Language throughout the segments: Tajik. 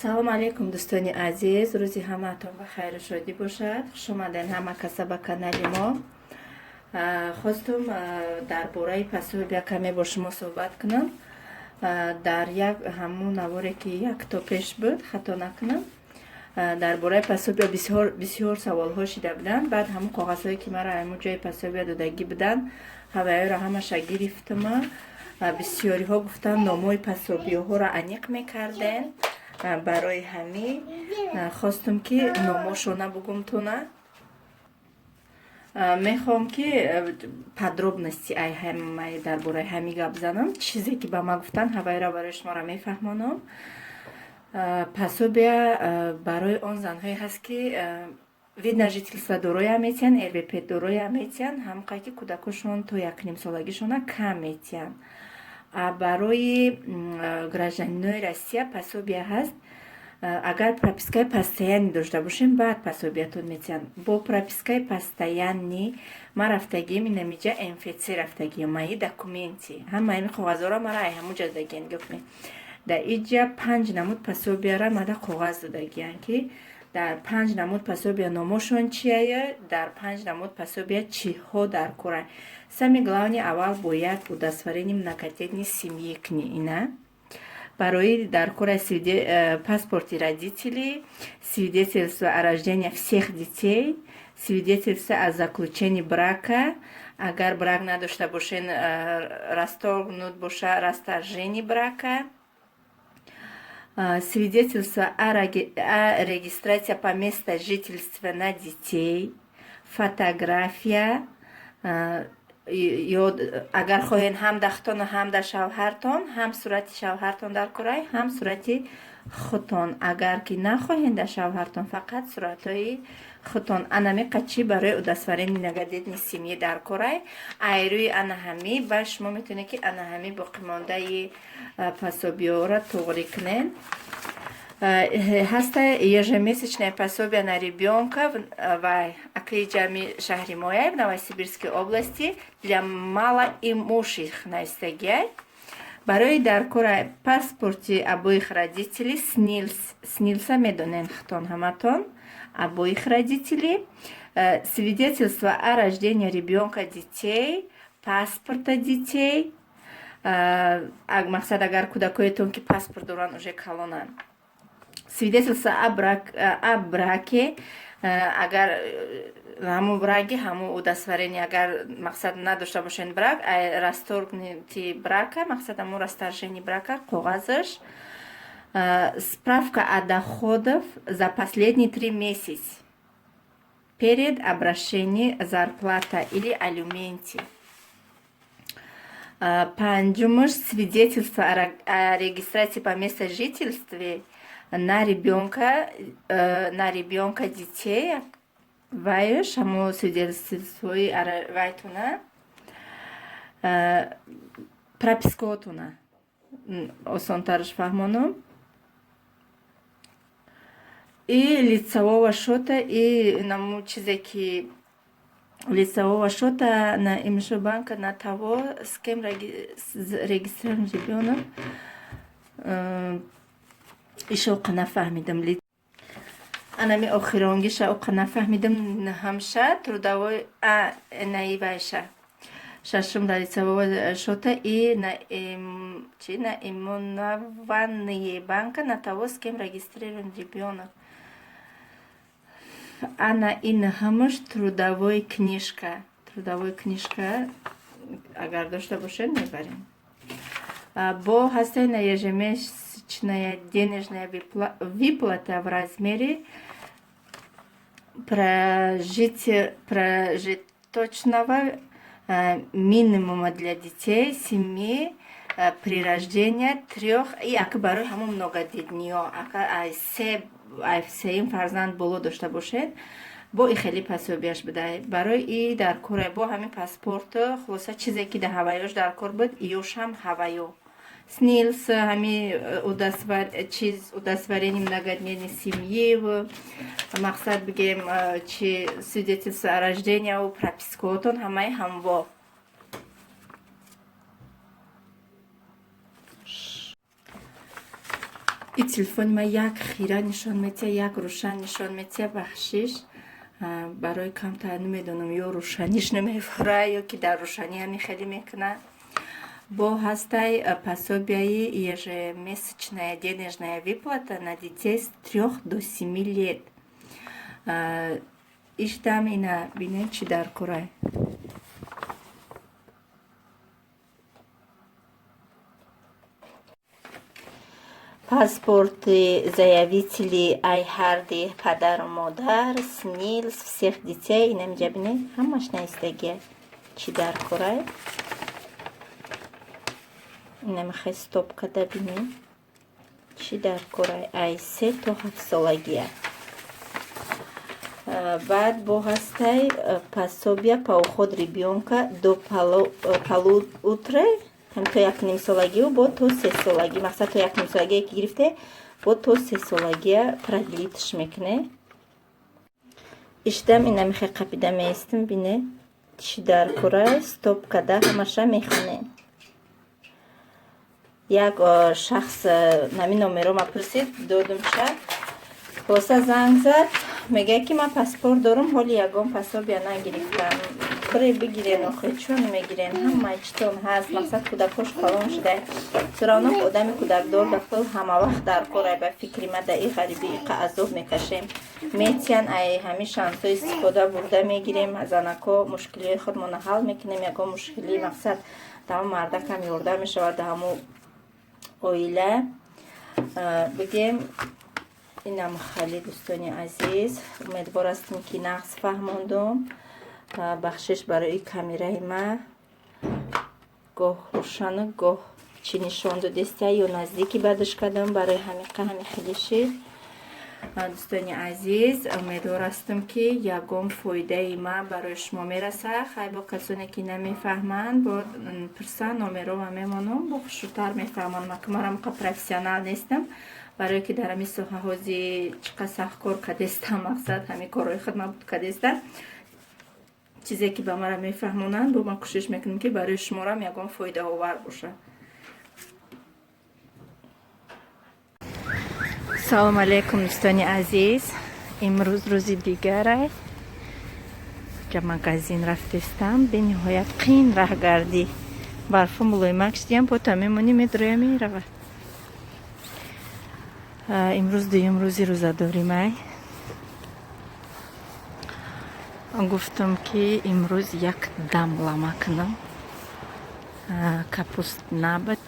Салом алейкум, дӯстони азиз! Рӯзи ҳамаатон ба хайру шодӣ бошад. Хушомаден ҳама каса ба канали мо. Хостум дар бораи пособия каме бо шумо суҳбат кунам. Дар як ҳамун наворе, ки якто пеш буд, хато накунам, дар бораи пособия бисёр бисёр саволҳо шида буданд. Баъд ҳамун коғазҳое, ки маро ҳамун ҷои пособия додагӣ буданд, ҳаваёро ҳамаша гирифтума. Бисёриҳо гуфтанд, номҳои пособияҳоро аниқ мекарден. Барои ҳамин хостум, ки номошона бугумтуна. Мехоҳам, ки подробности ай ҳамаи дар бораи ҳамин гап занам. Чизе ки ба ман гуфтанд, ҳавайро барои шуморо мефаҳмонам. Пособия барои он занҳое ҳаст, ки вид на жительство дороя метиҳанд, РВП дороя метиҳанд, ҳамқай ки кӯдакошон то 1,5 солагишона кам метиҳанд. Барои гражданинои Россия пособия ҳаст. Агар пропискаи постоянный дошта бошем, баъд пособиятон метиҳанд. Бо пропискаи постоянный ман рафтагием, инамиҷа МФЦ рафтагием, мои документы, ҳамаи ин коғазҳоро мара ай ҳамуҷа додагиян. Гуфтем, дар иҷа панҷ намуд пособияра мада коғаз додагиян, ки дар панҷ намуд пособия номошон чияя, дар панҷ намуд пособия чиҳо дар кора. Самое главное, аввал бояд удостоверение многодетной семьи кунӣ. Ина барои дар кора паспорти родителей, свидетельство о рождении всех детей, свидетельство о заключении брака, агар брак надошта бошен, расторгнут боша, расторжение брака, свидетельство о регистрации по месту жительства на детей, фотография, ё агар хоҳед, ҳам дахтону ҳам дар шавҳартон, ҳам сурати шавҳартон дар курай, ҳам сурати худтон. Агар ки нахоҳед дар шавҳартон, фақат суратҳои худтон. Анами қачи барои удостоверение многодетной семьи дар корай. Айрӯи ана ҳами ба шумо метавонед, ки ана ҳами боқимондаи пособиёро туғрӣ кунед. Ҳаста ежемесячное пособие на ребенка в акаи ҷамъи шаҳри Мояй в Новосибирской области для малоимущих навистагиай. Барои дар кора паспорти обоих родителей, СНИЛС, СНИЛСа медонен худтон ҳаматон, обоих родителей, свидетельство о рождении ребенка, детей, паспорта детей, мақсад, агар кӯдакоятон ки паспорт доранд, уже калонанд, свидетельство о браке, агар ҳамун браки, ҳамун удостоверение, агар, мақсад, надошта бошед брак, расторгнутый брака, мақсад, ҳамун расторжение брака коғазаш, справка о доходов за последние 3 месяца перед обращением зарплата или алименти, панҷумаш, свидетельство о регистрации по месту жительства на ребенка, детей, вайш ҳамо свидетельствои вайтуна, пропискаотуна, осонтарш фаҳмонам, и лицевого счета, и наму чизе ки лицевого счета на МШ банка на того, с кем регистрирован ребенок. Ишоқа нафаҳмидам. Анами охиронгиша оқа нафаҳмидам. Ҳамша трудовой наивайша, шашум, да, лицевого счета и на чи наименование банка на того, с кем регистрирован ребенок. Ана ин ҳамаш трудовой книжка. Трудовой книжка агар дошта бошед, мебарем. Бо ҳастаи на ежемесячная денежная выплата в размере прожиточного минимума для детей семьи при рождении трех и ака барои ҳамон многодетниё, ака ай се, ай сеюм фарзанд боло дошта бошед, бо и хеле пособияш бидай. Барои и дар кора бо ҳамин паспорту, хулоса, чизе ки дар ҳаваёш дар кор буд, иёшам ҳаваё, СНИЛС, ҳами чиз, удостоверение многодетной семьи, мақсад, бигем, чи, свидетельство о рождении, пропискаотон ҳамаи ҳамво. И телефони ма як хира нишон метия, як рӯшан нишон метия. Бахшиш барои камтар, намедонам, ё рӯшаниш намефура, ё ки дар рӯшанӣ ҳами хеле мекунад. Бо ҳастай пособияи ежемесячная денежная выплата на детей с 3 до 7 лет. Иштам ина бинед, чӣ дар корай. Паспорти заявители, ай ҳарди падару модар, СНИЛС всех детей. Инамиҷа бинед, ҳамаш наистагия, чӣ дар корай. Инамихай стопкада бинед, чӣ дар корай, ай 3 то 7 солагия. Баъд бо ҳастай пособия по уход ребёнка до полутора, ҳам то 1,5 солагию бо то 3 солагӣ. Мақсад, то 1,5 солагие ки гирифте, бо то 3 солагия продлить ш мекуне. Иштам инамихе қапида меистм, бине, чӣ дар кора, стопкада ҳамаша мехонем. Як шахс нами номеро ма пурсид, додумша. Хулоса, занг зад, мегӯяд, ки ман паспорт дорам, ҳоли ягон пособия нагирифтам. Бире бигирен, охе чун мегирен, ҳамаи читон ҳаст. Мақсад, кӯдакош калон шуда. Суравно одами кӯдакдор да пул ҳама вақт дар корай. Ба фикри ма, да и ғарибӣ иқа азоб мекашем, метиян, ай ҳамин шансҳо истифода бурда мегирем. Занако мушкилиҳои худмона ҳал мекунем, ягон мушкилӣ, мақсад, даҳо мардакам ёрдам мешавад, да ҳамо оила бигем. Инам хали, дӯстони азиз, умедвор ҳастем, ки нағз фаҳмондум. Бахшиш барои камераи ма, гоҳ рӯшану гоҳ чӣ нишон додестия, ё наздики бадаш кардам, барои ҳамиқа ҳами хеле шид. Дӯстони азиз, умедвор ҳастам, ки ягон фоидаи ма барои шумо мерасад. Хай, бо касоне ки намефаҳманд, бо пурсан, номеро ма мемонам, бо хушрӯтар мефаҳманд. Ма ки марам қа профессионал нестам, барое ки дар ҳамин соҳаҳози чӣ қад сахт кор кардестам. Мақсад, ҳамин корҳои худма буд кардестам. Чизе ки ба мара мефаҳмонанд, бо ман кӯшиш мекунам, ки барои шуморам ягон фоидаовар бошад. Салому алейкум, дӯстони азиз. Имрӯз рӯзи дигарай, ҷа магазин рафтестам. Бениҳоят қин раҳгардӣ, барфу мулоимак шидиям, пота мемонӣ, медроя, мерава. Имрӯз дуюм рӯзи рӯзадоримай. Гуфтам, ки имрӯз як дамлама кунам. Капуст набуд,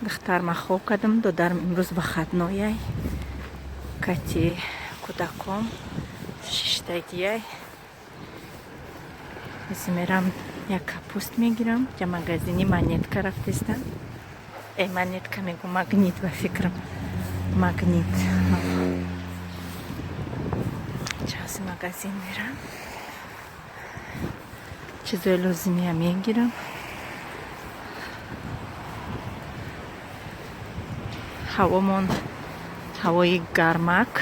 духтарма хоб кардам. Додарам имрӯз выходной ай, кати кӯдаком шиштагиай. Мерам, як капуст мегирам. Ҷа магазини Монетка рафтестам, Монетка мегу, Магнит, ба фикрам, Магнит. Часи магазин мерам, чизои лозимия мегирам. Ҳавомон ҳавои гармак,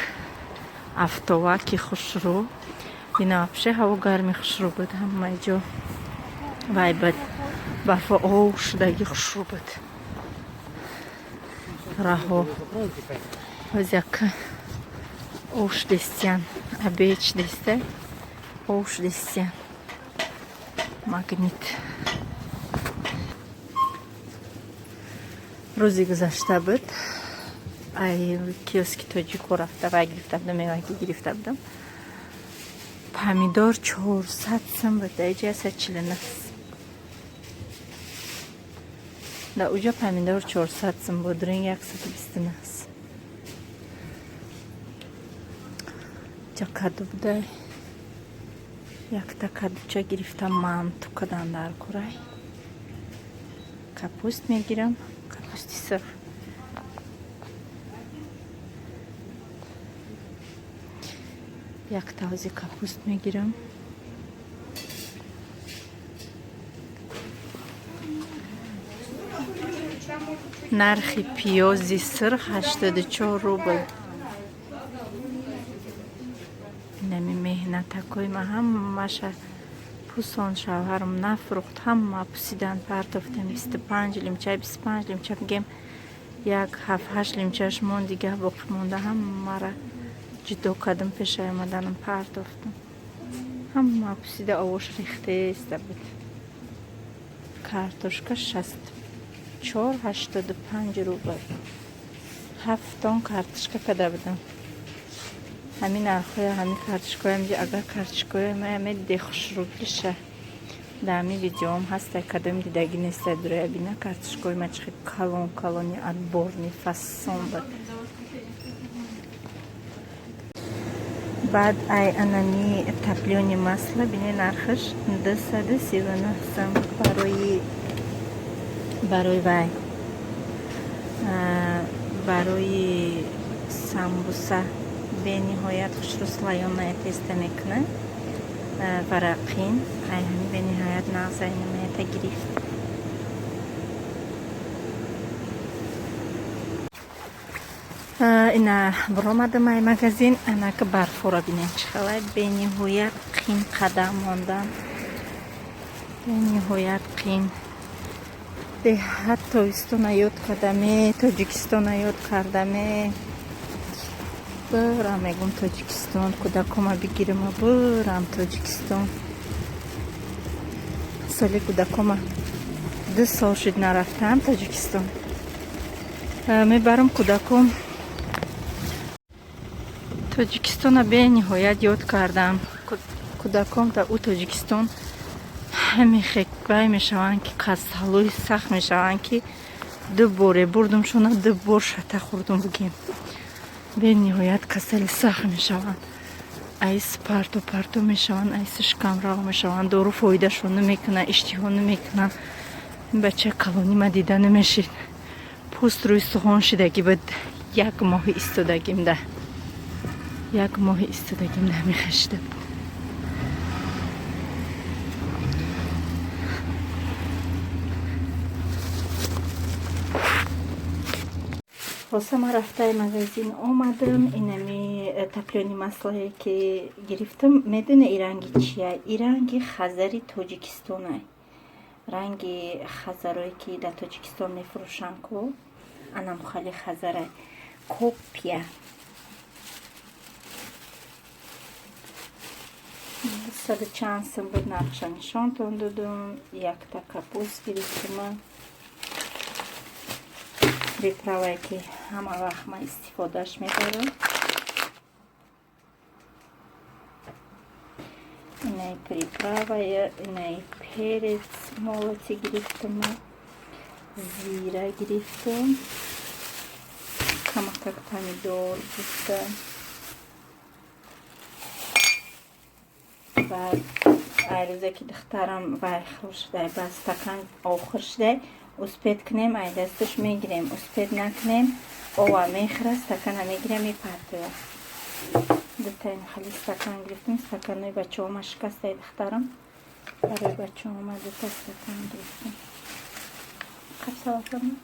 афтоваки хушрӯ. Ина вообще ҳаво гарми хушрӯ буд, ҳамаи ҷо вай буд, барфо ов шудаги, хушрӯ буд раҳо. Ҳоз як ов шудестиян, обед шудеста, ов шудестиян. Магнит рӯзи гузашта буд, ай киоски тоҷико рафта, вай гирифта будам, меваки гирифта будам. Помидор 400 сум буд, даиҷа 149. Да уҷа помидор 400 сум буд, ринг 129. Ҷа каду будай, якта кадуча гирифтам, манту кадан дар курай. Капуст мегирам, капусти сурх. Якта ҳози капуст мегирам. Нархи пиёзи сурх 84 рубл. Инами меҳнатакои ма ҳамаша пусон, шавҳарам нафурӯхт, ҳама пусидан, партофтем. 25 лимча, 25 лимча мегем. Як ҳафт ҳашт лимчаш монд, дига боқӣ монда ҳамаро ҷудо кардам, пешаи омаданам партофтам. Ҳама пусида овош рехтеста буд. Картошка 64,85 рубл. Ҳафтон картошка када будам. Ҳамин нархҳоя, ҳамин картошкаҳоям, агар картошкаҳои меде хушрӯблиша. Дар ҳамин видеоам ҳаста, кадоми дидагӣ неста, дуроя бина, картошкаҳои ма чихел калон калони отборный фасон буд. Баъд ай анами топлёный масло бине, нархаш 239 сом барои вай, барои самбуса бениҳоят хушрӯ слоёная тесто мекунад, варақин. Ай ҳами бениҳоят нағзайнамаята гирифт. Ина биромадам ай магазин, анака барфора бинем чӣ хелай, бениҳоят қин қадам мондан, бениҳоят қин. Беҳад тобистона ёд кардаме, Тоҷикистона ёд кардаме. Бирам, мегум, Тоҷикистон, кӯдакома бигирама, бирам Тоҷикистон. Соли кӯдакома 2 сол шуд нарафтам Тоҷикистон. Мебарам кӯдаком Тоҷикистона, бениҳоят ёд кардам. Кӯдаком дар ӯ Тоҷикистон ҳамихеквай мешаванд, ки касалои сахт мешаванд, ки ду боре бурдумшона, ду бор шата хӯрдум, бигем. Бениҳоят касали сахт мешаванд, айс парто парто мешаванд, айс шикамрав мешаванд, дору фоидашон намекунад, иштиҳо намекунанд. Ин бача калони ма дида намешид, пӯст рӯи сухон шидагӣ буд. Як моҳи истодагимда, як моҳи истодагимда мехашида буд. Хулоса, ман рафтаи магазин омадам. Инами топлёный маслое ки гирифтам, медоне и ранги чия? И ранги хазари Тоҷикистонай, ранги хазарое ки дар Тоҷикистон мефурӯшанд ку, анамхали хазарай, копия. Саду чанд сум буд, нархша нишонтон додум. Якта капуст гирифтама, приправае ки ҳама вақт ман истифодааш мебарам. Инаи приправая, инаи перец молотый гирифтама, зира гирифтам, камакак помидор гирифтам. Баъд ай рӯзе ки духтарам вай хӯр шудай, ба стакан охир шудай, успеть кунем, ай дасташ мегирем, успеть накунем, ова мехӯра, стакана мегирем, мепартоя. Дутаин хали стакан гирифтем. Стаканои бачаҳома шикастай духтарам, барои бачаҳома дута стакан гирифтем. Қапсалатама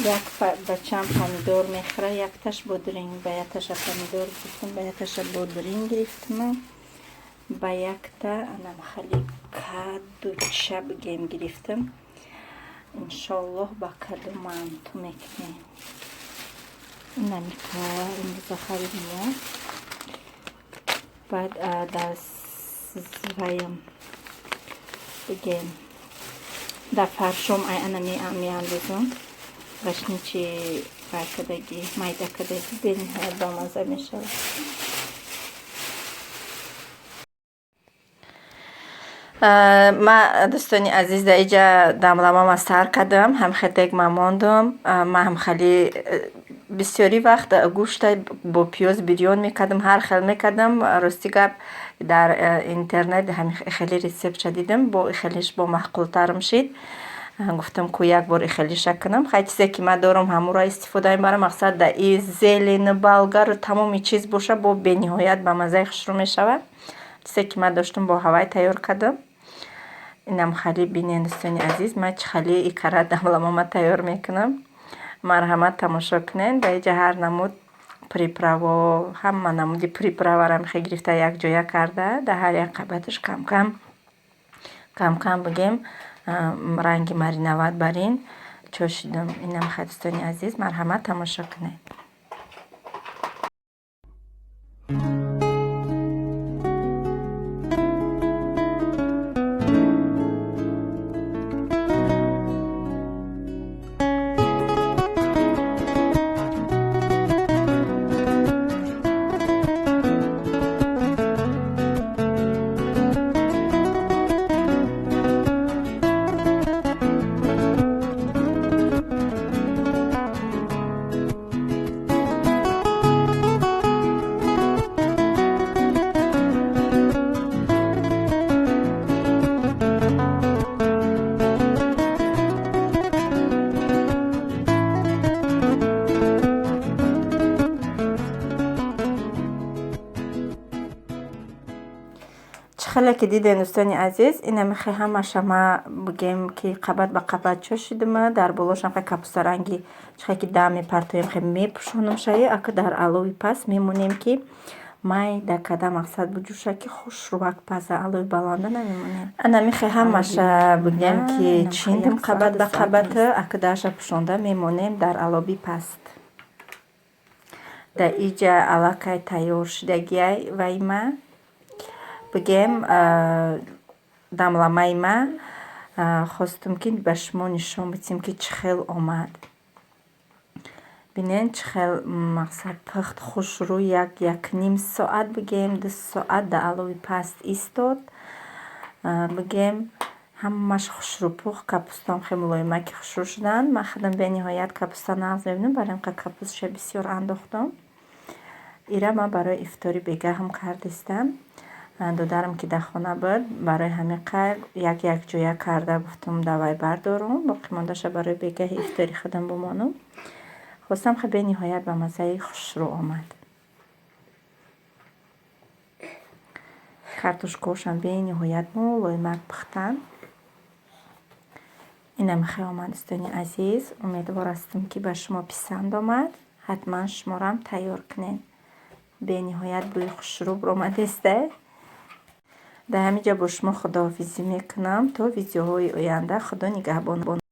як бачам помидор мехӯра, якташ бодринг, ба якташа помидор гирифтам, ба якташа бодринг гирифтам, ба якта анам хали кадуча бигем гирифтам. Иншоаллоҳ, ба каду манту мекунем. Инамика имрӯза харидем. Баъд дар ваям бигем, дар фаршом ай ана меандозам, гашничи вай кардагӣ, майда кардагӣ, бениҳоят бамазза мешавад. Ма, дӯстони азиз, дар иҷа дамламама сар кардам, ҳамхел ма мондум. Ма ҳамхали бисёри вақт гӯшта бо пиёз бирён мекардам, ҳар хел мекардам. Рости гап, дар интернет хеле рецептша дидам, бо хелиш бо маъқултарам шид. Гуфтам, ку як бор ихелиша кунам. Хай, чизе ки ман дорам, ҳамуро истифода мебарам. Мақсад, да и зелень, болгару тамоми чиз боша, бо бениҳоят ба маззаи хушрӯ мешавад. Чизе ки ман доштам, бо ҳавай тайёр кардам. Инам хали бинен, дӯстони азиз, ман чӣ хали икара дамламама тайёр мекунам. Марҳамат, тамошо кунед. Ба иҷа ҳар намуд приправо, ҳама намуди приправаро мехе гирифта, якҷоя карда, дар ҳар як қабаташ камкам. Камкам бигем, ранги мариновать барин чошидам. Инам хай, дӯстони азиз, марҳамат, тамошо кунед. Хеле ки дидем, дӯстони азиз, инамихе ҳамаша ма бигем ки қабат ба қабат чошидима. Дар болошам хе капустаранги чихе ки дам мепартоем, хе мепӯшонам шаи. Ака дар алови паст мемонем, ки майда када, мақсад буҷӯша, ки хушрӯвак паза. Алови баланда намемонем. Анамихе ҳамаша бигем ки чиндим қабат ба қабат. Ака даша пӯшонда мемонем дар алови паст. Дар иҷа аллакай тайёр шудагиай вайма, бигем, дамламаи ма. Хостум, ки ба шумо нишон бидиҳем, ки чӣ хел омад. Бинед, чӣ хел, мақсад, пухт хушрӯ. Як якним соат, бигем, 2 соат дар алови паст истод. Бигем, ҳамаш хушрӯ пухт. Капустаам хеле мулоимаки хушрӯ шуданд. Ман худам бениҳоят капуста нағз мебинам, барои ҳамин капусташа бисёр андохтам. Ира ман барои ифтори бегаҳам кардистам. Додарам ки дар хона буд, барои ҳамин қайр як якҷоя карда гуфтум, давай бардорум, боқимондаша барои бегаҳи ифтори худам бимонам. Хостам хе бениҳоят ба маззаи хушрӯ омад. Картошкаҳошам бениҳоят мулоимак пухтанд. Инам хел омад, дӯстони азиз. Умедвор ҳастам, ки ба шумо писанд омад. Ҳатман шуморам тайёр кунед. Бениҳоят бӯи хушрӯ баромадеста. Дар ҳамин ҷо бо шумо худоҳофизӣ мекунам то видеоҳои оянда. Худо нигаҳбон.